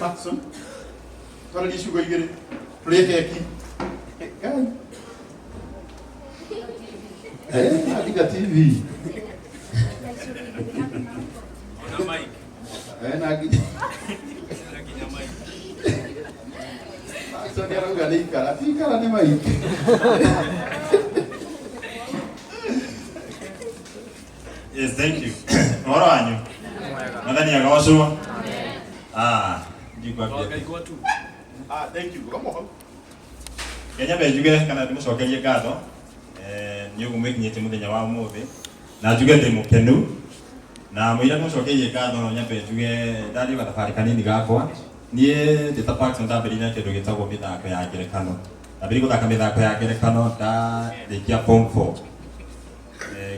Patson twarĩrie ciugo igĩrĩ tũrĩe keki. Ngai. Eh, andika TV. Ona Mike. Eh, na nginya Na nginya Mike. Patson arauga nĩ ikara, ti ikara nĩ Mike. Yes, thank you. Ũhoro wanyu? Mwathani agocwo. Ah, ndikwambia. Ngai gwatu. Ah, thank you. Rũgama hau. Kenya njuge kana ndĩmũcokerie ngatho nĩ ũguo mwĩkinyĩtie mũthenya wa ũmũthĩ na njuge ndĩ mũkenu na mũira ndĩmũcokeirie ngatho no nyambe njuge ndathiĩ gathabarĩ kanini gakwa. Niĩ ndĩ ta Parkson ndambĩrĩirie na kĩndũ gĩtagwo mĩthako ya ngerekano. Ndambĩrĩirie gũthaka mĩthako ya ngerekano ndarĩkia form 4.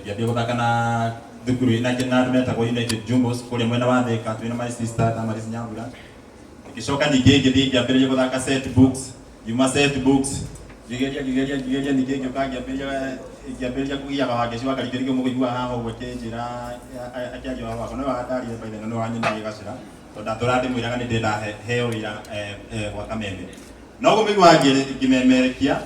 Ngĩambia gũthaka na thukuru na na andũ metagwo United Jumbos kũrĩa mwena wa Thika twĩna my sister Damaris Nyambura. Ngĩcoka ningĩ ngĩthiĩ ngĩambĩrĩria gũthaka set books, ngiuma set books ngĩgeria ngĩgeria ngĩgeria ningĩ ngĩũka ngĩambĩrĩria ngĩambĩrĩria kũgiaga Wangeci wa Kariũki nĩkĩo mũkũigua haha ũguo akĩnjĩra akĩaria ũhoro wakwa. Nĩwe wandarire by the way na nĩwe wanyonirie gacĩra tondũ ndatũraga ndĩmwĩraga nĩ ndĩrenda heo wĩra gwa Kameme. No ũguo mũiguaga ngĩmemerekia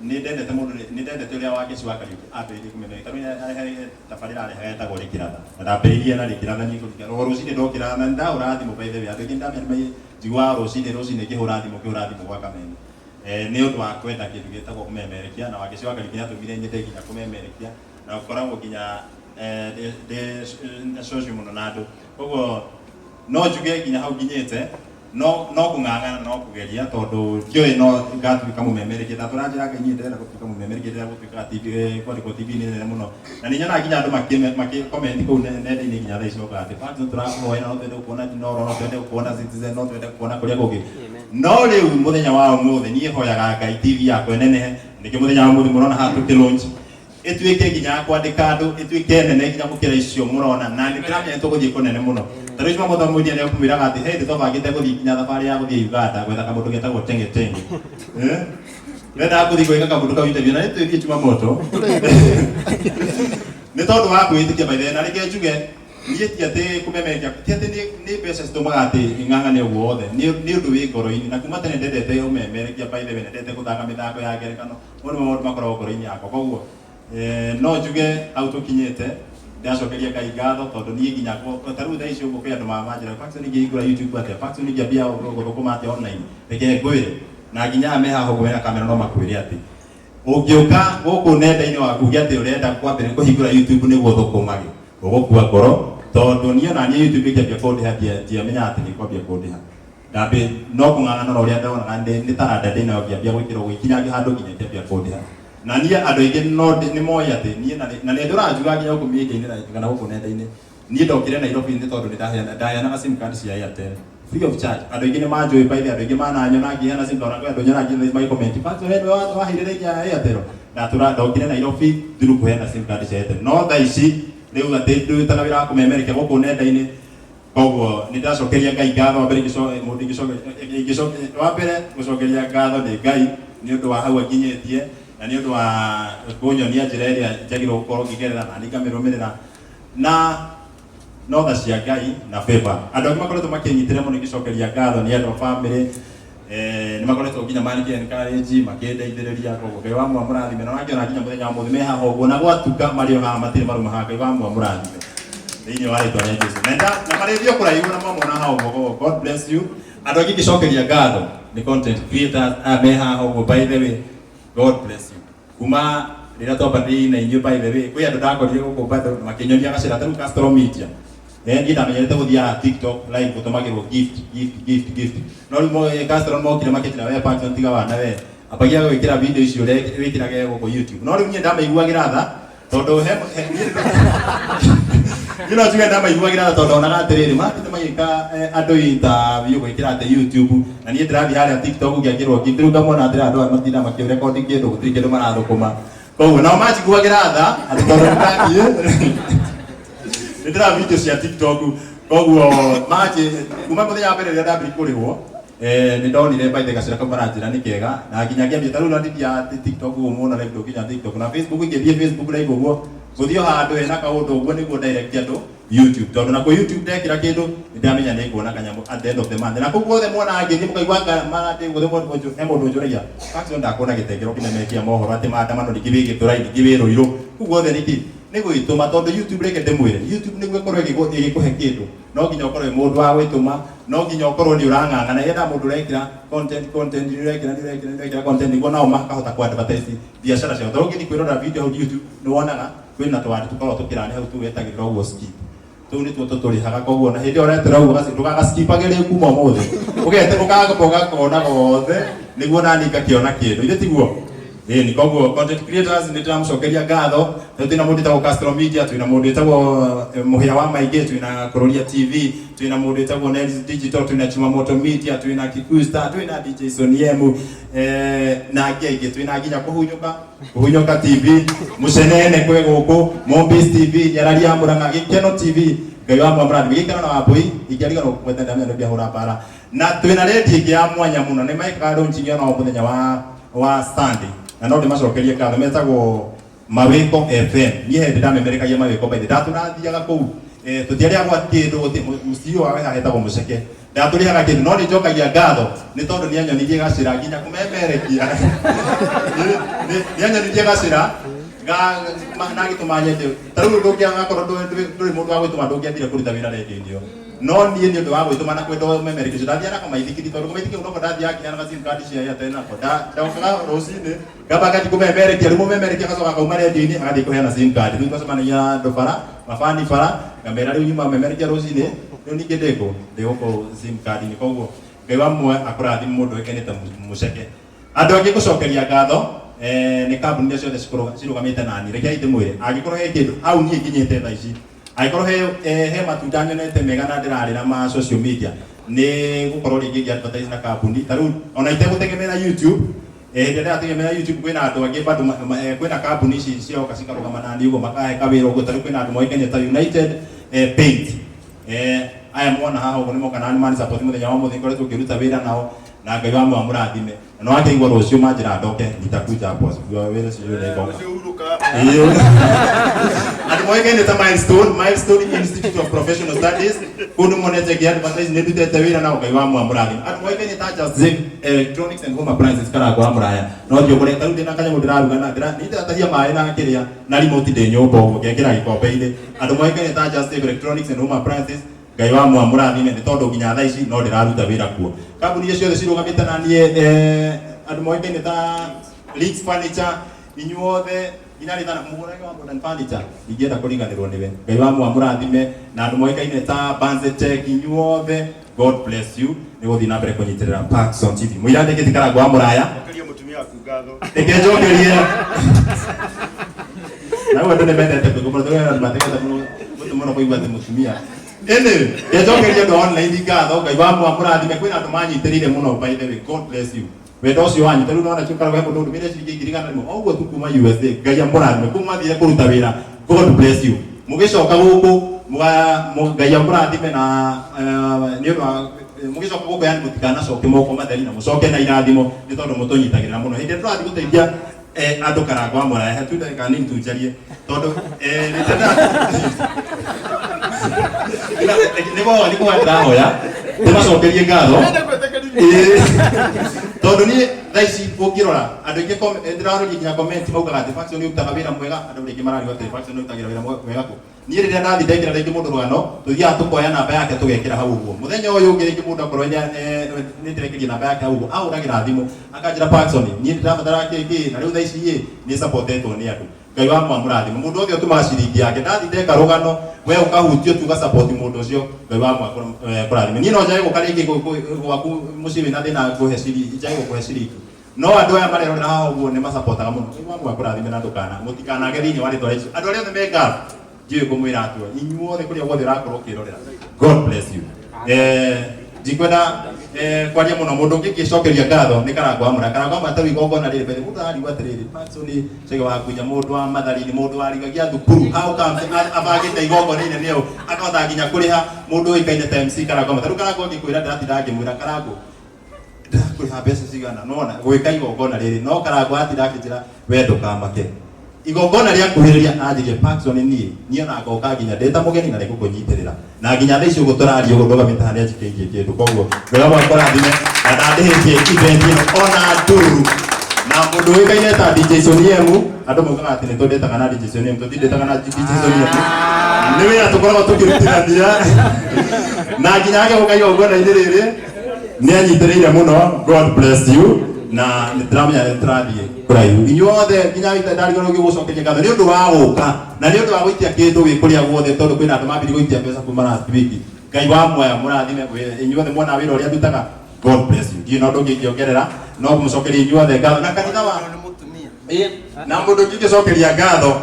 nĩ ndendete mũndũ nĩ ndendete ũrĩa Wangeci wa Kariũki ambĩrĩirie kũmemerekia tondũ nĩ tabarĩra arehaga ĩtagwo Rĩkĩratha na ndambĩrĩirie na Rĩkĩratha niĩ kũringa o rũcinĩ ndokĩra na nĩ ndahũra thimũ by the way andũ aingĩ nĩ njiguaga rũcinĩ rũcinĩ ngĩhũra thimũ ngĩhũra thimũ gwa Kameme nĩ ũndũ wa kwenda kĩndũ gĩtagwo kũmemerekia na Wangeci wa Kariũki nĩ atũmire nyende nginya kũmemerekia na gũkoragwo nginya ndĩ social mũno na andũ koguo no njuge nginya hau nginyĩte no no kũng'ang'ana no kũgeria tondũ ndiũĩ no ngatuĩka mũmemerekia. Ndatũra njĩra Ngai niĩ ndĩrenda gũtuĩka mũmemerekia, ndĩrenda gũtuĩka TV kwandĩkwo TV-inĩ nene mũno na nĩ nyonaga nginya andũ makĩ comment kũu nenda-inĩ nginya thaa ici mokaga atĩ Patrick tũrakũhoera no twende gũkuona Inooro, no twende gũkuona Citizen, no twende gũkuona kũrĩa kũngĩ. No rĩu mũthenya wa ũmũthĩ niĩ hoyaga Ngai TV yakwa ĩnenehe, nĩkĩo mũthenya wa ũmũthĩ mũrona haha tũkĩ launch ĩtuĩke nginya ya kwandĩka andũ, ĩtuĩke nene nginya gũkĩra icio mũrona, na nĩ ndĩramenya nĩ tũgũthiĩ kũnene mũno. Ta rĩu Jumamothi mũthia nĩ ekũmwĩraga atĩ he hĩndĩ twabangĩte gũthiĩ nginya thabarĩ ya gũthiĩ Uganda gwetha kamũndũ getagwo Tenge Tenge. Eh? Ndendaga gũthiĩ gwĩka kamũndũ kau interview na nĩ twĩthiĩ Jumamoto. Nĩ tondũ wa kwĩĩtĩkia by the way, na reke njuge niĩ ti atĩ kũmemerekia ti atĩ nĩ mbeca citũmaga atĩ ng'ang'ane ũguo wothe, nĩ ũndũ wĩ ngoro-inĩ na kuma tene ndendete ũmemerekia by the way, ndendete gũthaka mĩthako ya ngerekano. Mau nĩmo maũndũ makoragwo ngoro-inĩ yakwa. Koguo no njuge hau tũkinyĩte ndĩracokeria Ngai ngatho tondũ niĩ nginya ta rĩu thaa ici ũguo kwĩ andũ manjĩraga Paxson ingĩhingũra YouTube atĩa, Paxson ingĩambia gũthũkũma atĩa online. Reke ngwĩre na nginya aya me haha ũguo mena kamera no makwĩre atĩ ũngĩũka gũkũ nenda-inĩ waku uge atĩ ũrenda kwambĩrĩria kũhingũra YouTube nĩguo ũthũkũmage, ũgũkua ngoro tondũ niĩ ona niĩ YouTube ĩkĩambia kũndĩha ndiamenyaga atĩ nĩ ĩkwambia kũndĩha. Ndambĩ no kũng'ang'ana na ũrĩa ndonaga ndĩ nĩ taranda ndĩ nayo ngĩambia gwĩkĩra ũguo ikinya handũ nginya ĩkĩambia kũndĩha. Na niĩ andũ aingĩ no nĩ moĩ atĩ niĩ na na nĩ ndũraga njugaga nginya gũkũ mĩeke-inĩ na kana gũkũ nenda-inĩ, niĩ ndokire Nairobi nĩ tondũ nĩ ndaheana ndaheanaga sim card cia Airtel free of charge. Andũ aingĩ nĩ manjũĩ by the way, andũ aingĩ mananyona ngĩheana sim card, ona kwĩ andũ nyonaga nginya thaa ici magĩ comment, Paxson we nĩwe waheire raini ya Airtel? Ndatũra ndokire Nairobi through kũheana sim card cia Airtel. No thaa ici rĩu atĩ ndutaga wĩra wa kũmemerekia gũkũ nenda-inĩ. Koguo nĩ ndacokeria Ngai ngatho wa mbere mũndũ wa mbere gũcokeria ngatho nĩ Ngai nĩ ũndũ wa hau anginyĩtie na nĩ ũndũ wa kũnyonia njĩra ĩrĩa njagĩrĩirwo gũkorwo ngĩgerera na niĩ ngamĩrũmĩrĩra na no tha cia Ngai na favor. Andũ angĩ makoretwo makĩnyitĩrĩra mũno ingĩcokeria ngatho nĩ andũ a family nĩ makoretwo nginya makĩ encourage makĩndeithĩrĩria koguo Ngai wa mũrathime na wakĩona nginya mũthenya wa ũmũthĩ me haha ũguo na gwatuka marĩ o haha matirĩ maruma haha Ngai wa mũrathime thĩinĩ wa rĩtwa rĩa Jesu na na marĩthiĩ o kũraihu na mwamona haha ũguo koguo God bless you. Andũ angĩ ingĩcokeria ngatho nĩ content creators aya me haha ũguo by the way God bless you. Kuma rĩrĩa twambanĩrĩirie na inyuĩ by the way kwĩ andũ ndakorire gũkũ bado makĩnyonia gacĩra ta rĩu Castro Media. Niĩ ndamenyerete gũthiaga TikTok live gũtũmagĩrwo gift gift gift gift no rĩu Castro mokire makĩnjĩra we Paxson tiga wana we ambagia gwĩkĩra video icio wĩkĩrage gũkũ YouTube. No rĩu niĩ ndamaiguagĩra tha tondũ he niĩ no njuge ndamaiguagĩra tha tondũ ndonaga atĩrĩrĩ marathiĩte magĩka andũ interview gwĩkĩra atĩ YouTube na niĩ ndĩrathiĩ harĩa TikTok ngekĩrwo gift rĩu ngamona atĩrĩ andũ aya matinda makĩrekondi kĩndũ gũtirĩ kĩndũ marathũkũma koguo nao manjiguagĩra tha atĩ tondũ nĩndathiĩ nĩ ndĩra video cia TikTok koguo manjĩ kuma mũthenya wa mbere rĩrĩa ndambire kũrĩhwo nĩ ndonire by the gacĩra kau maranjĩra nĩ kega na nginya ngĩambia ta rĩu na ndithiaga TikTok ũguo mũno live ndũkinya TikTok na Facebook ingĩthiĩ Facebook live ũguo gũthiĩ o handũ hena kaũndũ ũguo nĩguo direct andũ. YouTube tondũ na kwĩ YouTube ndekĩra kĩndũ nĩndamenya nĩ nguona kanyamũ at the end of the month. Na kũu guothe mwonaga ngĩthiĩ mũkaigua marandĩ guothe he mũndũ ũnjũragia Paxson ndakuona gĩtengero kĩmemekia mohoro atĩ maandamano ningĩ wĩ Gĩthũrai ningĩ wĩ Rũirũ kũu guothe nĩkĩ nĩ gwĩtũma tondũ YouTube reke ndĩmwĩre YouTube nĩguo ĩkorwo ĩgĩkũhe kĩndũ no nginya ũkorwo wĩ mũndũ wa gwĩtũma no nginya ũkorwo nĩ ũrang'ang'ana yenda mũndũ ũrekĩra content content nĩ ũrekĩra nĩ ũrekĩra nĩ ũrekĩra content nĩguo nao makahota ku advertise biacara ciao. Tondũ ũngĩthiĩ kwĩrorera video hau YouTube nĩ wonaga kwĩna tũwandi tũkoragwo tũkĩrani hau tũgetagĩrĩra ũguo skip tũu nĩtuo tũtũrĩhaga. Koguo na hĩndĩ ĩyo ũretera ũguo ndũgagaskipage rĩu kuma ũmũthĩ ũgete ũkagamba ũgakona gothe nĩguo nani ngakĩona kĩndũ ithe tiguo. Ĩni koguo content creators nĩ ndĩramũcokeria ngatho. Rĩu twĩna mũndũ wĩtagwo Castro Media, twĩna mũndũ wĩtagwo Mũhĩa wa Maingĩ, twĩna Kũrũria TV, twĩna mũndũ wĩtagwo Nels Digital, twĩna Chumamoto Media, twĩna Kikuyu Star, twĩna DJ Soniemu na angĩ aingĩ, twĩna nginya Kũhunyũka Kũhunyũka TV, Mũcenene kwĩ gũkũ, Mombis TV, Nyarari ya Mũrang'a, Gĩkeno TV, Ngai wa Mwamũrathime, Gĩkeno na Wambũi, ingĩariganĩrwo kũgweta ndamenya nĩ ngĩahũra mbara. Na twĩna redio ĩngĩ ya mwanya mũno, nĩ mekaga launching ĩyo nao mũthenya wa Sunday, na no ndĩmacokerie ngatho, metagwo Mawĩko FM. Niĩ hĩndĩ ndamemerekagia Mawĩko by the ndatũrathiaga kũu tũtiarĩagwo kĩndũ mũciĩ wa haha hetagwo Mũceke ndatũrĩhaga kĩndũ no nĩnjokagia ngatho nĩ tondũ nĩanyonirie gacĩra nginya kũmemerekia nĩanyonirie gacĩra na agĩtũma nyende. Ta rĩu ndũngĩagakorwo ndũrĩ mũndũ wa gwĩtũma ndũngĩathire kũruta wĩra redio-inĩ ĩyo, no niĩ nĩ ũndũ wa gwĩtũma na kwenda ũmemerekia ũcio ndathiaga na kamaithikiri tondũ kamaithikiri noko ndathiaga ngĩheanaga sim card cia Airtel nako ndokaga rũcinĩ ngamba ngathiĩ kũmemerekia rĩu mũmemerekia agacoka akauma redio-inĩ agathiĩ kũheana sim card. Rĩu twacemanagia andũ bara mabani bara ngamera rĩu nyuma memerekia rũcinĩ rĩu ningĩ ndĩkũ ndĩgũkũ sim card-inĩ. Koguo Ngai wa muoyo akũrathime mũndũ ũĩkaine ta Mũceke. Andũ angĩ ngũcokeria ngatho nĩ kambuni iria ciothe cirũgamĩte nani. Rekei ndĩmwĩre angĩkorwo he kĩndũ hau niĩ nginyĩte thaa ici, angĩkorwo he matunda nyonete mega na ndĩrarĩra ma social media nĩ gũkorwo rĩngĩ ngĩ advertise na kambuni ta rĩu ona itegũtegemera YouTube. Hĩndĩ ĩrĩa ndĩrategemera YouTube kwĩna andũ angĩ bado kwĩna kambuni ici cioka cikarũgama nani ũguo makahe kawĩra ũguo. Ta rĩu kwĩna andũ moĩkaine ta United Paint, aya mwona haha ũguo nĩ moka nani mani support mũthenya wa mũthĩ ngoretwo ngĩruta wĩra nao na Ngai wa muoyo amũrathime. Na no akĩigua rũciũ manjĩra ndoke nitakuja hapo wĩra ũcio nĩ ngoka. Andũ moĩkaine ta Milestone Institute of Professional Studies kũndũ monete ngĩ advertise nĩ ndutĩte wĩra nao Ngai wa muoyo amũrathime. Andũ moĩkaine ta Just Zip Electronics and Home Appliances Karangũ wa Mũraya no thiĩ ũgũre. Ta rĩu ndĩna kanyamũ ndĩraruga na nĩ ndĩratahia maĩ na kĩrĩa na remote ndĩ nyũmba ũguo ngekĩra gĩkombe-inĩ. Andũ moĩkaine ta Just Save Electronics and Home Appliances Ngai wa muoyo amũrathime nĩ tondũ nginya thaa ici no ndĩraruta wĩra kuo. Kambuni iria ciothe cirũgamĩte na niĩ andũ moĩkaine ta Leeds Furniture inyuothe nginya rĩtana mũgũrage wa Modern Furniture ndingĩenda kũriganĩrwo nĩwe. Ngai wa muoyo amũrathime. Na andũ moĩkaine ta Banze Tech inyuothe God bless you nĩ gũthiĩ na mbere kũnyitĩrĩra Paxson TV. Mũira ndĩkĩti Karangũ wa Mũraya. Cokeria mũtumia waku ngatho. Reke njokerie. Na rĩu andũ nĩ mendete kũigua mũno, tondũ andũ mategete mũno mũno kũigua atĩ mũtumia. Anyway, reke njokerie andũ a online ngatho, Ngai wa muoyo amũrathime. Kwĩna andũ manyitĩrĩire mũno by the way, God bless you. Wendo ũcio wanyu, ta rĩu nĩwona kĩũkara he mũndũ ũndũmĩire ciringi 100,000 o ũguo tu kuma USA. Ngai amũrathime. Kũu mwathire kũruta wĩra, God bless you. Mũgĩcoka gũkũ, Ngai amũrathime na nĩ ũndũ wa mũgĩcoka gũkũ yani mũtikanacoke moko matheri na mũcoke na irathimo nĩ tondũ mũtũnyitagĩrĩra mũno. Hĩndĩ ĩrĩa tũrathiĩ gũteithia andũ Karangũ wa Mũraya, he tu ndagĩka nini tu njarie tondũ nĩguo ndĩrahoya ndĩmacokerie ngatho tondũ niĩ thaa ici ũngĩrora andũ aingĩ ndĩraroria nginya comment maugaga atĩ Paxson nĩ ũrutaga wĩra mwega. Andũ rĩngĩ marariũa atĩ Paxson nĩ ũrutagĩra wĩra mwega kũ. Niĩ rĩrĩa ndathiĩ ndekĩra rĩngĩ mũndũ rũgano tũthiaga tũkoya namba yake tũgekĩra hau ũguo. Mũthenya ũyũ ũngĩ rĩngĩ mũndũ akorwo nĩ ndĩrekĩria namba yake hau ũguo ahũragĩra thimũ akanjĩra Paxson niĩ ndĩrabatara kĩ kĩ na rĩu thaa ici ĩ nĩ supportetwo nĩ andũ. Ngai wa muoyo amũrathime. Mũndũ wothe ũtũmaga ciringi yake ndathiĩ ndeka rũgano we ũkahutio tu ũgasupport mũndũ ũcio Ngai wa muoyo akũrathime. Niĩ no njage gũka rĩngĩ gwaku mũciĩ wĩna thĩna ngũhe ciringi, njage gũkũhe ciringi. No andũ aya marerorera haha ũguo nĩ masapotaga mũno. Ngai wa muoyo akũrathime na ndũkana mũtikanage thĩinĩ wa rĩtwa rĩa Jesũ. Andũ arĩa othe me Gulf ndiũĩ ngũmwĩra atĩa inyuothe kũrĩa guothe ũrakorwo ũkĩrorera God bless you. Ndikwenda kwaria mũno. Mũndũ ũngĩ ngĩcokeria ngatho nĩ Karangũ wa Mũraya. Karangũ wa Mũraya ta rĩu igongona rĩrĩ mbere mũndũ arariũa atĩrĩrĩ Paxson Chege wa Ngunya mũndũ wa Mathari nĩ mũndũ warigagia thukuru how comes abangĩte igongona inene ũũ akahota nginya kũrĩha mũndũ ũĩkaine ta MC Karangũ wa Mũraya. Ta rĩu Karangũ angĩkwĩra ndĩratinda ngĩmwĩra Karangũ ndĩrakũrĩha mbeca cigana nona gwĩka igongona rĩrĩ no Karangũ atinda akĩnjĩra we ndũkamake. Igongona rĩa kuhĩrĩria anjirie Parkson niĩ niĩ ona ngoka nginya ndĩ ta mũgeni na nĩngũkũnyitĩrĩra na nginya thaa ici ũguo tũraria ũguo ndũgamĩte haha nĩanjikĩirie kĩndũ. Koguo Ngai wakwa akũrathime na ndandĩhĩtie event ĩno ona ndũru. Na mũndũ ũĩkaine ta DJ Sony M, andũ maugaga atĩ nĩ tũndĩtaga na DJ Sony M, tũtindĩtaga na DJ Sony M, nĩ wĩra tũkoragwo tũkĩrutithania na nginya age gũka igongona-inĩ rĩrĩ nĩ anyitĩrĩire mũno. God bless you. Na nĩ ndĩramenya nĩ tũrathiĩ kũraihu inyuothe nginya ndarigwo nĩ gũcokeria ngatho nĩ ũndũ wa gũka na nĩ ũndũ wa gũikia kĩndũ wĩ kũrĩa guothe, tondũ kwĩna andũ mambirie gũikia mbeca kuma last week. Ngai wa muoya mũrathime inyuothe mwona wĩra ũrĩa ndutaga. God bless you. Ndiũĩ na ũndũ ũngĩ ingĩongerera no kũmũcokeria inyuothe ngatho na kanitha wa na mũndũ ũngĩ ingĩcokeria ngatho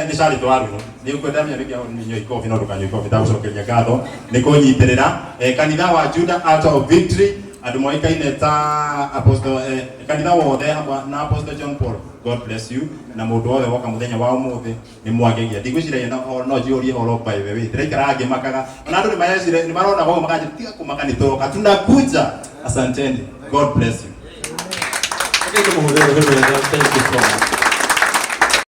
nĩ Charity Waruno. Nĩ ũkwenda menya nĩkĩo nyua ikobi, no ndũkanyue ikobi. Ndagũcokeria ngatho nĩ kũnyitĩrĩra kanitha wa Judah Altar of Victory, andũ moĩkaine ta Apostle, kanitha wothe hamwe na Apostle John Paul. God bless you. Na mũndũ wothe woka mũthenya wa ũmũthĩ nĩ mwagegia. Ndigwĩciragia no njiyũrie ũhoro. By the way, ndĩraikaraga ngĩmakaga ona andũ nĩ marecire nĩ marona ũguo makanjĩra tiga kũmaka, nĩ tũroka, tunakuja. Asanteni, God bless you. Okay, tũmũhũrĩre rũhĩ rwega.